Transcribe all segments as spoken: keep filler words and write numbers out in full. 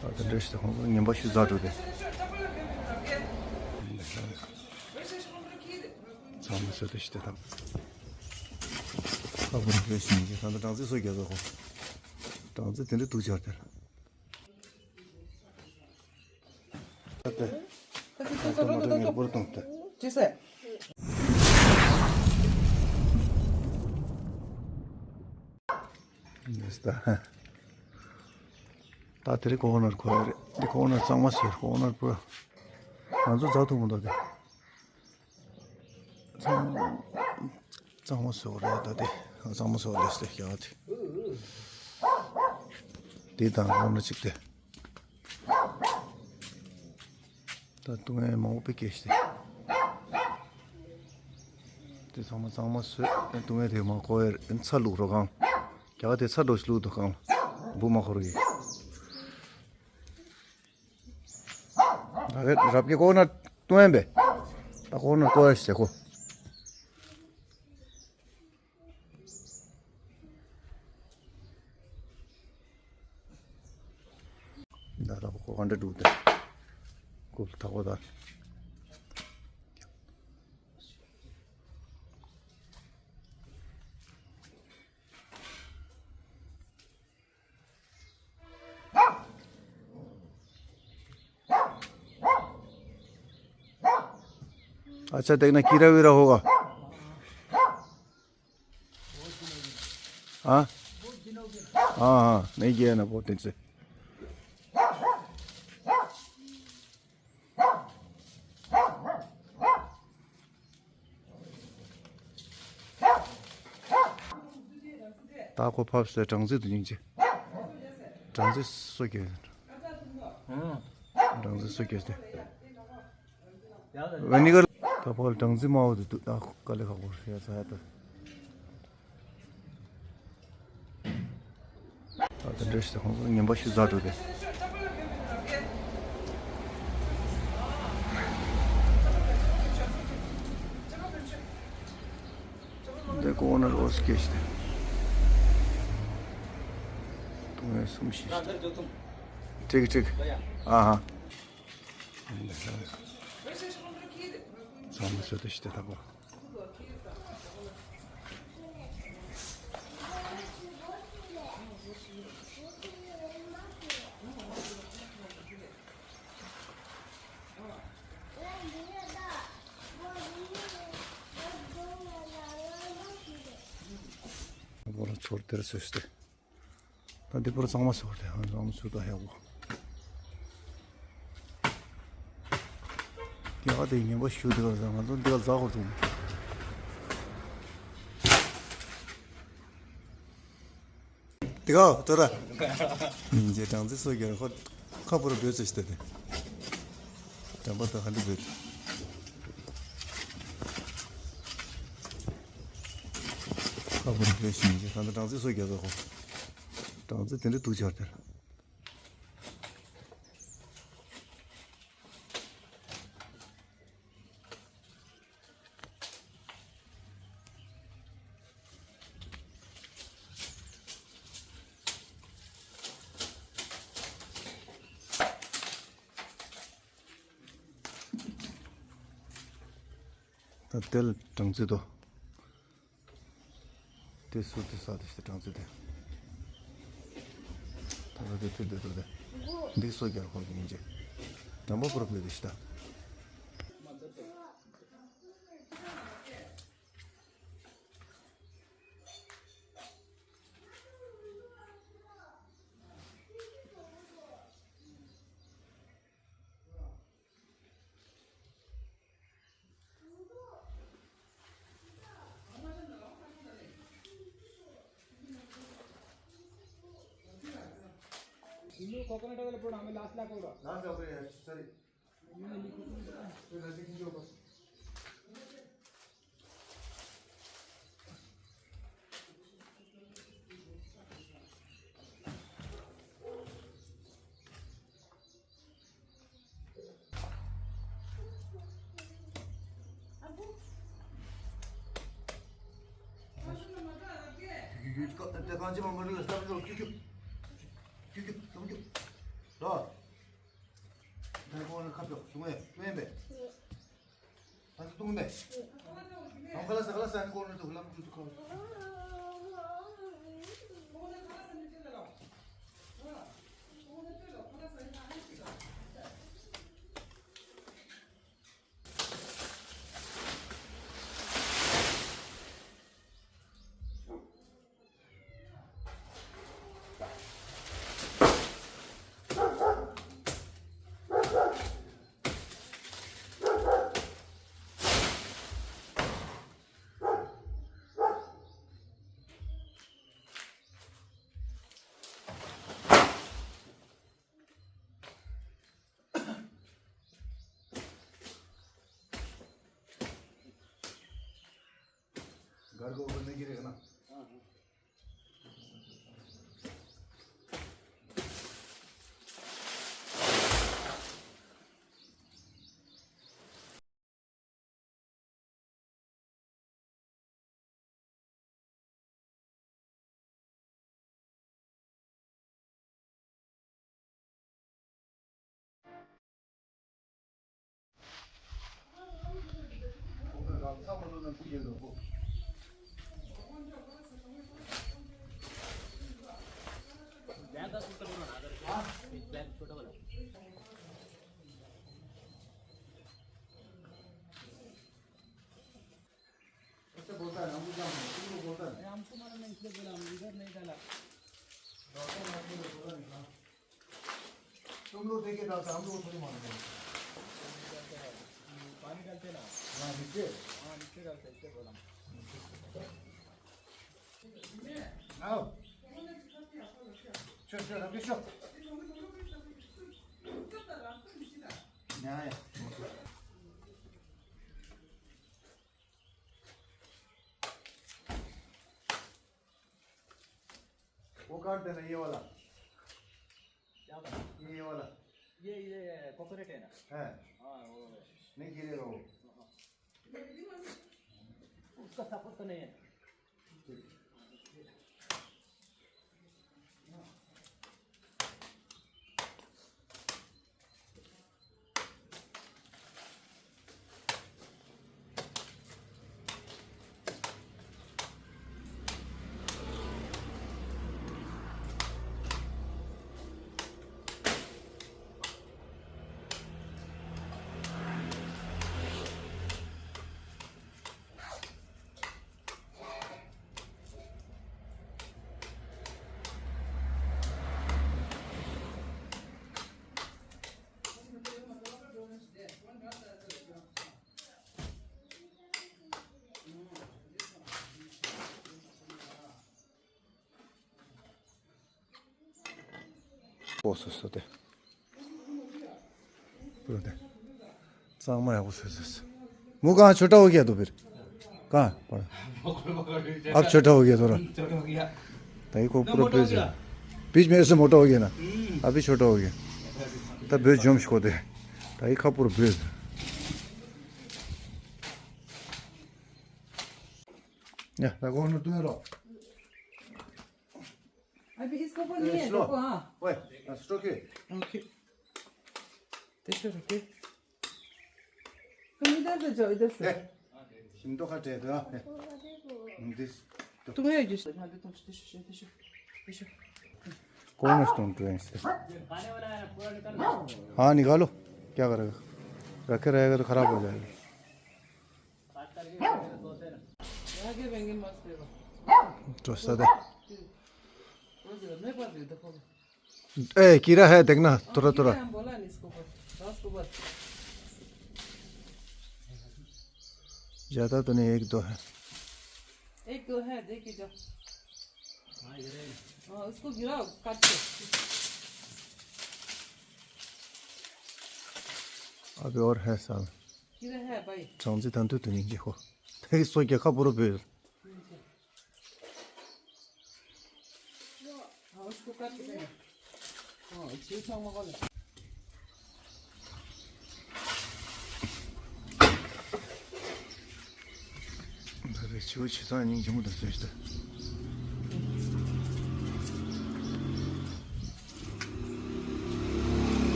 ད་ལྟ་འདྲེ་ཞིག་ཧོང་ཀོང་ངན་པ་ཞིག་ཟ་འགྲོ་དེ། ཚང་མ་བཟོས་ཏེ་ཞིག་དེ་དང་། ཁ་བུར་བོད་ཞིང་གི་ད་ལྟ་སྦྲང་རྩི་གསོ་རྒྱག་ཟེར་ཧོ། སྦྲང་རྩི་དེ་འདྲ་འདུག་ཅར་དེར། ད་ལྟ་ད་ལྟ་ང་རང་པོར་གཏོང་ད། ཅི་ཟེར། ད་དེ་རིང་ཀོ་ནར་ཁོ་རེད། འདི་ཀོ་ནར་གཙང་མ་བཟོས། ཀོ་ནར་པོ་ང་ཚོ་འཛག་ཐུབ་མི་འདུག་དེ། གཙང་མ་བཟོས་རེད། ད་དེ་གཙང་མ་བཟོས་རེད་ཟེར་ཡག་དེ། དེ་དང་ཀོ་ནར་གཅིག་དེ། ད་ཏུང་ཨེ་མང་པོ་སྐྱེས་ཏེ། དེ་ཚང་མ་གཙང་མ་བཟོས། ཏུང་ཨེ་དེ་མ་ཁོ་ཡར་ཚ་བླུག་རོགས་གང་། རྒྱ་གར་དེ་ཚ་འགྲོ་ཞིག་བླུག་འདུག་གང་། འབུ་མ་འཁོར་གི། ད་ག་རབ་ཀྱི་ཀོ་ནར་ཏུང་ཨེ་བས། ད་ཀོ་ནར་ཀོ་ཡར་ཞིག་ཁོ། ད་ལྟ་ཁོ་ག་འདྲ་འདུག་དེ། ཀུབ་ཐག་པ་ད། अच्छा, देखना, कीड़ा वीड़ा होगा। हाँ? हाँ, हाँ, नहीं गया ना, बहुत दिन से। ད་ཁོ་ཕབ་སྟེ་སྦྲང་རྩི་དུ་སྙིང་རྗེ། སྦྲང་རྩི་གསོ་རྒྱུ། སྦྲང་རྩི་གསོ་རྒྱུ་སྟེ། ཝེ་ནི་གར། ད་ཕོལ་སྦྲང་རྩི་དམར་པོ་དེ་འདུག་ད་དཀའ་ལས་ཁག་པོ་རེད་ཡ་ཚ་ཡ་ད། ད་ལྟ་འདྲེ་ཞིག་ཧོང་ཀོང་ངན་པ་ཞིག་ཟ་འགྲོ་དེ། འདི་ཀོ་ནར་ཨོ་སི་ཀེ་ཞིག་དེ། ཏུང་ཨེ་གསུམ་བཞི་ཞིག་དེ། ཀྲིག་ཀྲིག་ཨ་ཧ། ཚང་མ་བཟོས་ཏེ་ཞིག་དེ་ད་པོ། ཚོར་དེར་བཟོས་ཏེ། ད་འདི་པར་གཙང་མ་བཟོ་དེ་ཧང་གཙང་མ་བཟོ་ད་ཧེ་གོ། ཡ་དེ་ངན་པ་ཞུ་དེ་གར་ང་ཚོ་འདི་གར་ཛ་ཧོར་ཐུག་དེ་ག་དོ་ར། ཉིན་རྗེས་སྦྲང་རྩི་གསོ་རྒྱུར་ཧོར་ཁ་པུར་བོད་ཚོ་ཞིག་ལྟ་དེ། དྲན་པ་དང་ཧ་ལི་བོད། ཁ་པུར་བོད་ཞིང་གི་ད་ལྟ་སྦྲང་རྩི་གསོ་རྒྱག་ཟེར་ཧོ། སྦྲང་རྩི་དེ་འདྲ་འདུག་ཅར་དེར། ད་དེ་ལ་སྦྲང་རྩི་དོ། དེ་སུ་དེ་ས་དེ་ཞིག་སྦྲང་རྩི་དེ། ད་ལྟ་དེ་དེ་དེ་དེ་དེ། འདི་སོ་རྒྱལ་ཁོར་གྱི་མིན་ཅེ། དམ་པ་པུར་བོད་དེ་ཞིག་ད། ಇನ್ನು ಕೊಕೊನಟ್ ಅದೆಲ್ಲ ಬಿಡೋಣ, ಆಮೇಲೆ ಲಾಸ್ಟ್ ಹಾಕೋರು. ಲಾಸ್ಟ್ ಹಾಕೋರಿ, ಸರಿ. ཁ་ཕྱོགས་བྱུང་བས་བསྟན་པས། ད་ཚོ་བཏུང་མེད། ཁ་ལ་ས་ཁ་ལ་ས་ནི་ཀོ་ནི་འདུག་ལམ་འགྲུལ་འདུག་ཁ། घर को ऊपर नहीं गिरेगा ना। ऐसे बोलता है, हमको क्या मालूम, तुम लोग बोलता है। अरे, हमको मालूम नहीं, इसलिए बोला, हम इधर नहीं डाला। डॉक्टर ने आपको बोला नहीं था। तुम लोग देख के डालता, हम लोग थोड़ी मालूम है। पानी डालते ना। हाँ, नीचे। हाँ, नीचे डालते, इसलिए बोला। आओ। चल, चल, अभी चल। यहाँ आया। वो काट देना, ये वाला। क्या वाला? ये वाला। ये, ये कोकोनट है ना? है। हाँ, वो है। नहीं गिरेगा वो। हाँ, हाँ। उसका सपोर्ट तो नहीं है। ठीक। ཨོ་སོ་སོ་དེ། པུ་རོ་དེ། གཙང་མ་ཡག་པོ་བཟོས་བཟོས། वो कहाँ छोटा हो गया तो फिर? कहाँ? अब छोटा हो गया थोड़ा। छोटा हो गया। ताई को पूरा मोटा हो गया। बीच में ऐसे मोटा हो गया ना। हम्म। अभी छोटा हो गया। तब बहुत जम को दे। ताई का पूरा बहुत। या, ताको न तुम्हें रो। अभी इसको बोलिए, देखो, हाँ। ओए, स्टॉक है। ओके। देखो, रुके। तुम इधर से जाओ, इधर से। ए, हिंदू का दे दो। हिंदी। तुम्हें जिस, हाँ, दे, तुम, दे, दे, दे, दे। कौन है तुम ट्रेन से? हाँ, निकालो। क्या करेगा? रखे रहेगा तो खराब हो जाएगा। ए, कीड़ा है, देखना, थोड़ा, थोड़ा। ज्यादा तो नहीं, एक दो है। एक दो है, दे के जाओ। हाँ, उसको गिराओ, काट के। अभी और है साल। कीड़ा है भाई। चांदी तंतु तो नहीं हो। तेरी सो क्या खबर पे? हाँ, उसको काट के देना। हाँ, छह सौ मगल। ད་རེ་ཆུ་བོ་ཆུ་ཚང་སྙིང་རྗེ་མོ་དང་བཟོས་ཤིག་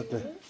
ད།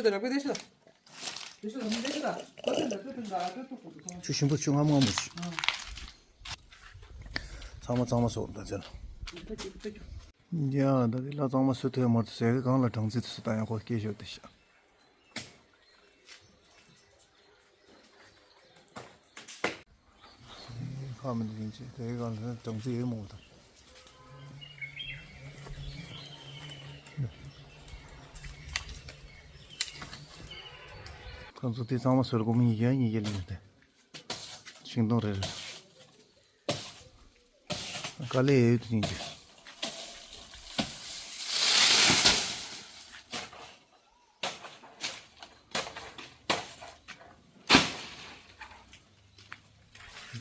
ཆུ་དང་རག་པའི་དེ་ཆུ་དང་། དེ་ཆུ་དང་མི་དེ་ཆུ་དང་། ཁོ་ཚོ་འདྲ་ཚོ་དེ་འདྲ་ཨ་ཚོ་ཐུག་ཐུག་ཐུག་ཆུ་ཞིམ་པོ་ཆུ་རྔམ་རྔམ་པོ་ཞིག་ཚང་མ་གཙང་མ་བཟོ་ད་ཚེ་ལ། ཡ་ད་དེ་ལ་གཙང་མ་བཟོ་ཐུབ་ཡ་མ་གཏོགས་ཟས་གི་གང་ལ་སྦྲང་རྩི་དེ་ཚོ་བཏང་ཡ་ཁོ་སྐྱེས་ཤོར་དེ་ཤག་ཁ་མི་འདུག་ཡིན་ཅི་དེའི་སྒང་ལ་སྦྲང་རྩི་ཡོད་མང་པོ་དང་། ཁོང་ཚོ་དེ་གཙང་མ་བཟོ་དགོས་མི་གཉིས་ཀ་གཉིས་ཀ་ལེན་ཏེ། ཤིང་སྡོང་རེ་རེ། དཀའ་ལས་ཡོད་དུ་ཡིན་ཅི།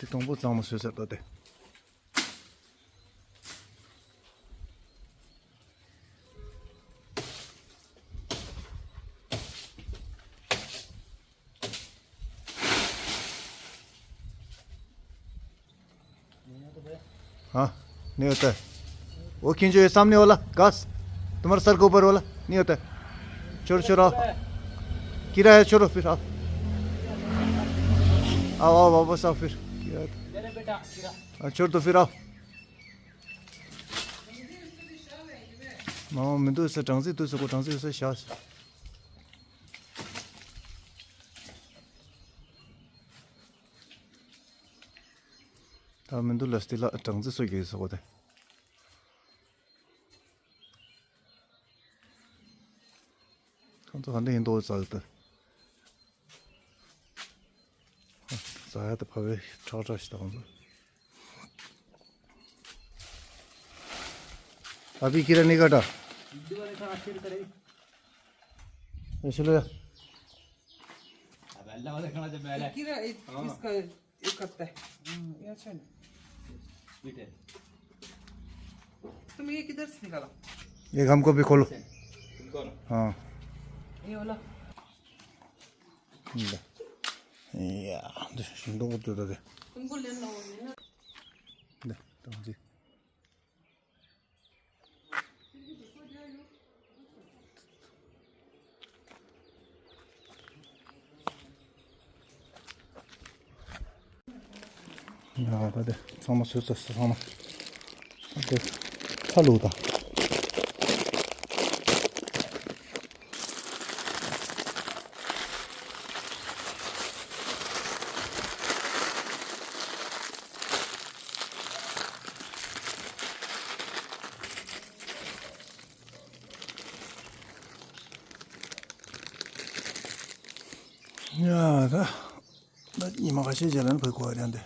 འདི་དང་པོ་གཙང་མ་བཟོས་ཚར་ད་དེ། हाँ, नहीं होता है। वो खींचो, ये सामने वाला घास, तुम्हारे सर के ऊपर वाला, नहीं होता है। छोड़ो, छोड़ो, आओ। कीड़ा है, छोड़ो, फिर आओ। आओ, आओ, वापस आओ, फिर। कीड़ा है तो। हाँ, छोड़ दो, फिर आओ। मामा, मैं तो इसे ट्रांजिट, तो इसको ट्रांजिट, इसे शास। ད་མི་འདུག་ལ་སྟེ་ལ་སྦྲང་རྩི་སོ་གི་སོ་གོ་དེ། ཁོང་ཚོ་ག་འདྲ་ཡིན་མདོག་ཙག་ཏུ། ཙག་ཡ་ད་ཕ་བའི་ཁྲག་ཁྲག་ཞིག་ད་ཁོང་ཚོ། अभी किरा निकटा। ऐसे लो या। अब अल्लाह वाला खाना जब पहले। किरा, हाँ। इसका ये करता है। हम्म, ये अच्छा नहीं। ठीक है। तुम ये किधर से निकाला? एक हमको भी खोलो। तुमको ना? हाँ। ये वाला। ले। या, दे, दो दे दे। तुमको लेना हो, लेना। ले, तुम जी। ཡ་ད་དེ་ཚང་མ་སོས་སོས་སོས་ཚང་མ་དེ་ཁ་ལུག་དང་། ཡ་ད་ད་ཉི་མ་ཁ་ཤས་རྗེས་ལ་ནི་བུད་དགོས་ཡ་དེ།